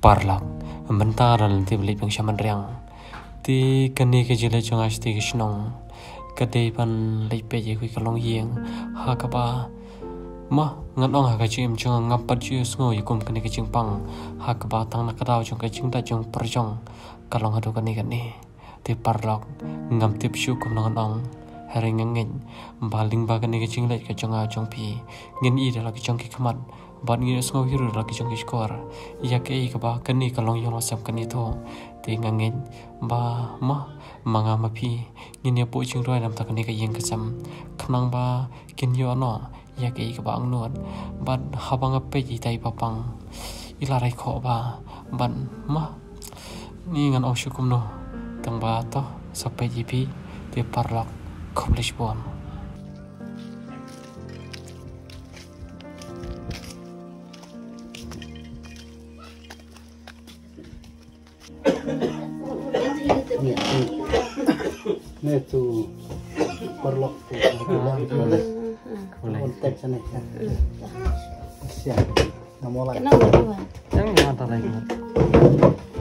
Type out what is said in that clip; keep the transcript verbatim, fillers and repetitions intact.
Paralok, mynta nga la leit biang sha mynriang. Te kane ka jingleit jong nga sha ka shnong ka dei ban leit peit ïa kawei ka longïing ha kaba, ma, ngan ong ha ka jingim jong nga ngam pat ju sngew ïa kum kane ka jingpang, ha kaba tang na ka daw jong ka jingdait jong pyrshang ka long haduh kane kane. Te paralok, ngam tip shuh kumno ngan ong. Hynrei nga ngeit ba lyngba kane ka jingleit ka jong nga jong phi, ngin ïohi da la ki jong ki khmat bad ngin ïohsngew hi ruh da la ki jong ki shkor ïa kaei kaba kane ka longïing longsem kane tuh. Te nga ngeit ba ma, ma nga ma phi ngin ïa buh jingrwai na bynta kane ka ïing ka sem, khnang ba kin ïoh noh ïa kaei kaba angnud. Bad haba nga peit ïa itai ba pang, i la rai khoh bha. Bad ma, ni ngan ong shuh kumno, tang ba to sa peit ïa phi. Te paralok, khublei shibun. Ni tu, ni tu paralok tu. Konteks ni. Siap. Nama lah. Kenapa tuan? Yang mana tadi?